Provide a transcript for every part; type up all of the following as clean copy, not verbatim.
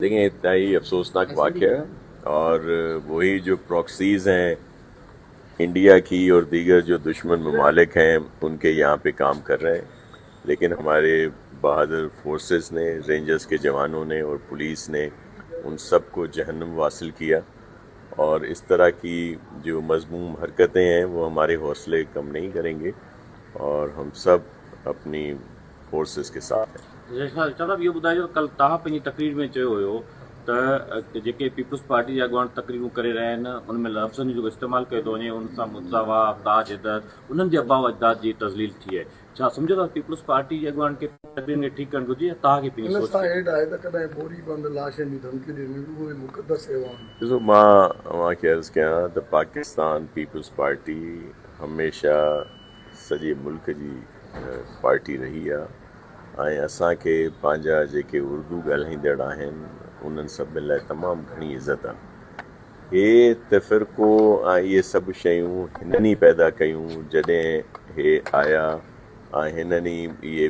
देखें इतना ही अफसोसनाक वाक़या और वही जो प्रॉक्सीज़ हैं इंडिया की और दीगर जो दुश्मन ममालिक हैं उनके यहाँ पे काम कर रहे हैं, लेकिन हमारे बहादुर फोर्सेस ने, रेंजर्स के जवानों ने और पुलिस ने उन सब को जहन्नुम वासिल किया और इस तरह की जो मज़मूम हरकतें हैं वो हमारे हौसले कम नहीं करेंगे और हम सब अपनी फोर्सेस के साथ हैं। साहब इहो ॿुधाइजो कल्ह तव्हां पंहिंजी तक़रीर में चयो हुयो त जेके पीपल्स पार्टी जा अॻवान तक़रीरूं करे रहिया आहिनि उन में लफ़्ज़नि जो इस्तेमालु कयो थो वञे उन सां मुज़ावा ताज हैदर उन्हनि जे अबाव अजदाद जी तज़लील थी आहे। छा सम्झो था पीपल्स पार्टी जे अॻवान खे तक़रीरनि खे ठीकु करणु घुरिजे या तव्हांखे पंहिंजी इन सोच सां हेठि आहे त कॾहिं बोरी बंद लाशनि जूं धमकियूं ॾिनियूं, उहो बि मुक़दस ऐवान। ॾिसो मां अव्हां खे अर्ज़ कयां त पाकिस्तान पीपल्स पार्टी हमेशा सॼे मुल्क जी पार्टी रही आहे ऐं असांखे पंहिंजा जेके उर्दू ॻाल्हाईंदड़ आहिनि उन्हनि सभिनी लाइ तमामु घणी इज़त आहे। हे तफ़िरको ऐं इहे सभु शयूं हिननि ई पैदा कयूं जॾहिं हे आया ऐं हिननि ई इहे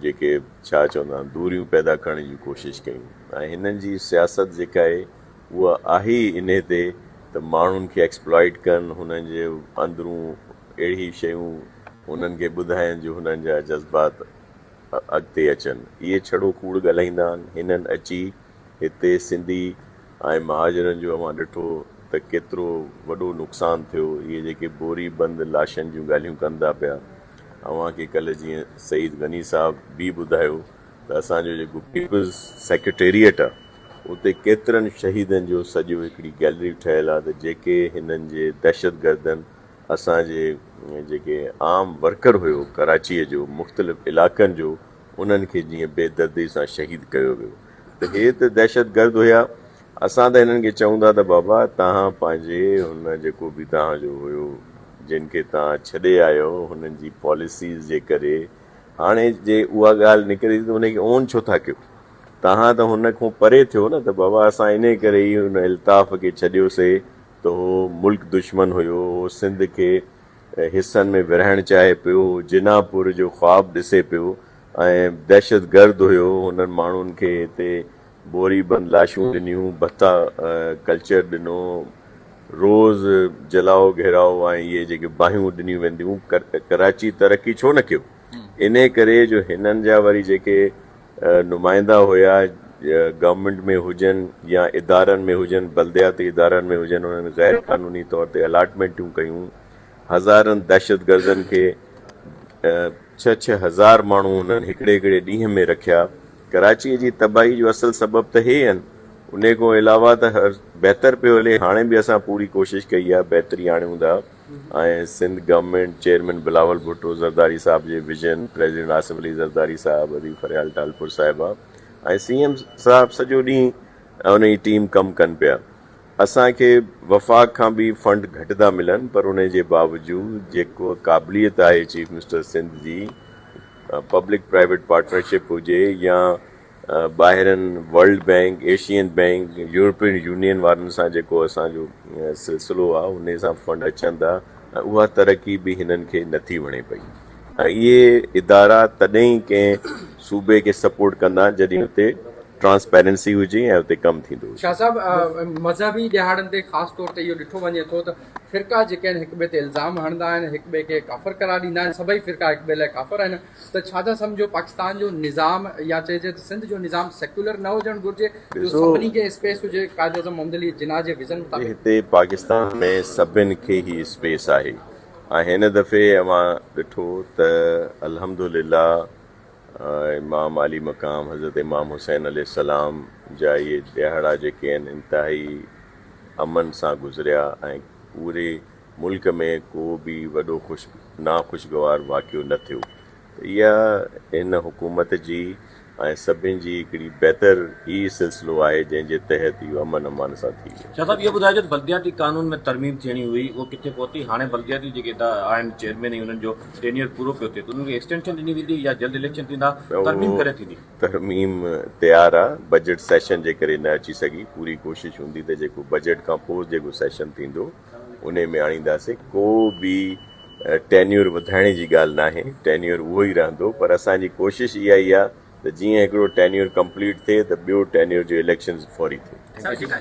जेके छा चवंदा आहिनि दूरियूं पैदा करण जी कोशिशि कयूं ऐं हिननि जी सियासत जेका आहे उहा आहे ई इन ते त माण्हुनि खे एक्सप्लॉइट कनि, हुननि जे अंदरूं अहिड़ी शयूं हुननि खे ॿुधाइनि जो हुननि जा जज़्बात अॻिते अचनि। इहे छड़ो कूड़ ॻाल्हाईंदा आहिनि। हिननि अची हिते सिंधी ऐं महाजरनि जो अव्हां ॾिठो त केतिरो वॾो नुक़सानु थियो। इहे जेके बोरी बंदि लाशनि जूं ॻाल्हियूं कनि था पिया, अव्हांखे कल्ह जीअं सईद गनी साहिब बि ॿुधायो त असांजो जेको पीपल्स सेक्रेटेरिएट आहे उते केतिरनि शहीदनि जो सॼो हिकिड़ी गैलरी ठहियल आहे त जेके हिननि जे दहशतगर्दनि असांजे जेके आम वर्कर हुयो कराचीअ जो मुख़्तलिफ़ इलाइक़नि जो उन्हनि खे जीअं बेदर्दी सां शहीद कयो वियो त हे त दहशतगर्द हुया। असां त हिननि खे चऊं था त बाबा तव्हां पंहिंजे हुन जेको बि तव्हांजो हुयो जिन खे तव्हां छॾे आयो हुननि जी पॉलिसीज़ जे करे हाणे जे उहा ॻाल्हि निकिरे थी त हुनखे ओन छो था कयो? तव्हां त हुन खां परे थियो न त बाबा असां इन करे ई हुन इल्ताफ़ खे छॾियोसीं त हो मुल्क दुश्मन हुयो, हो सिंध खे हिसनि में विरहाइणु चाहे पियो, जिनापुर जो ख़्वाब ॾिसे पियो ऐं दहशतगर्द हुयो। हुननि माण्हुनि खे हिते बोरी बंदि लाशूं ॾिनियूं, भत्ता कल्चर ॾिनो, रोज़ जलाओ घेराओ ऐं इहे जेके बाहियूं ॾिनियूं वेंदियूं। कराची तरक़ी छो न कयो? इन करे जो हिननि जा वरी जेके नुमाइंदा हुया गवर्नमेंट में हुजनि या इदारनि में हुजनि, बल्दियाती इदारनि में हुजनि, हुननि ग़ैर क़ानूनी तौर ते अलाटमेंटूं कयूं। हज़ारनि दहशतगर्दनि खे 6-6 हज़ार माण्हू हुननि हिकिड़े हिकिड़े ॾींहं में रखिया। कराचीअ जी तबाही जो असुलु सबबु त हे आहिनि। उन खां अलावा त हर बहितर पियो हले। हाणे बि असां पूरी कोशिशि कई आहे, बहितरी आणियूं था ऐं सिंध गवर्नमेंट चेयरमैन बिलावल भुट्टो ज़रदारी साहिब जे विजन, प्रेसिडेंट आसिफ़ अली ज़रदारी साहिब, अदी फरियाल टालपुर साहिबा ऐं सी एम साहिब सॼो ॾींहुं उन जी टीम कमु कनि पिया। असांखे वफ़ाक़ खां बि फंड घटि था मिलनि, पर उन जे बावजूद जेको क़ाबिलियत आहे चीफ मिनिस्टर सिंध जी, पब्लिक प्राइवेट पार्टनरशिप हुजे या ॿाहिरनि world bank, Asian bank, European union वारनि सां जेको असांजो सिलसिलो आहे उन सां फंड अचनि था ऐं उहा तरक़ी बि हिननि खे नथी वणे पई। ऐं इहे इदारा तॾहिं ई कंहिं सूबे खे सपोर्ट कंदा जॾहिं उते ट्रांसपेरेंसी हुजे ऐं उते कमु थींदो हुजे। शाह साहिब, मज़हबी ॾिहाड़नि ते ख़ासि तौर ते इहो ॾिठो वञे थो त फ़िरका जेके आहिनि हिक ॿिए ते इल्ज़ाम हणंदा आहिनि, हिक ॿिए खे काफ़िर करार ॾींदा आहिनि, सभई फ़िरका हिक ॿिए लाइ काफ़िर आहिनि। त छा था सम्झो पाकिस्तान जो निज़ाम या चइजे त सिंध जो निज़ाम सेक्युलर न हुजणु घुरिजे, जो सभिनी खे स्पेस हुजे क़ाइद आज़म मोहम्मद अली जिन्ना जे विज़न मुताबिक़? हिते पाकिस्तान में सभिनी खे ई स्पेस आहे ऐं हिन दफ़े अव्हां ॾिठो त अल्हम्दुलिल्लाह इमाम आली मक़ाम हज़रत इमाम हुसैन अलैहिस्सलाम जा इहे ॾिहाड़ा जेके आहिनि इंतिहाई अमन सां गुज़रिया ऐं पूरे मुल्क में को बि वॾो ख़ुशि नाख़ुशगवार वाक़ियो न थियो। त इहा हिन हुकूमत जी ऐं सभिनी जी हिकिड़ी बहितर ई सिलसिलो आहे जंहिंजे तहत इहो अमन अमान सां थी वियो। शाह साहिब, इहो ॿुधाइजो त बल्दियाती कानून में तरमीम थियणी हुई, उहो किथे पहुती? हाणे बल्दियाती जेके आहिनि चेयरमैन ऐं उन्हनि जो टेन्योर पूरो पियो थिए त उन्हनि खे एक्सटेंशन ॾिनी वेंदी या जल्द इलेक्शन थींदा? तरमीम कॾहिं थींदी? तरमीम तयारु आहे, बजट सेशन जे करे न अची सघी। पूरी कोशिशि हूंदी त जेको बजट खां पोइ जेको सेशन थींदो उन में आणींदासीं। को बि टेन्योर वधाइण जी ॻाल्हि न आहे, टेन्योर उहो ई रहंदो, पर असांजी कोशिशि इहा ई आहे ته جيئن هڪڙو ٽينيور ڪمپليٽ ٿئي ته ٻيو ٽينيور جو اليڪشنز فوري ٿئي.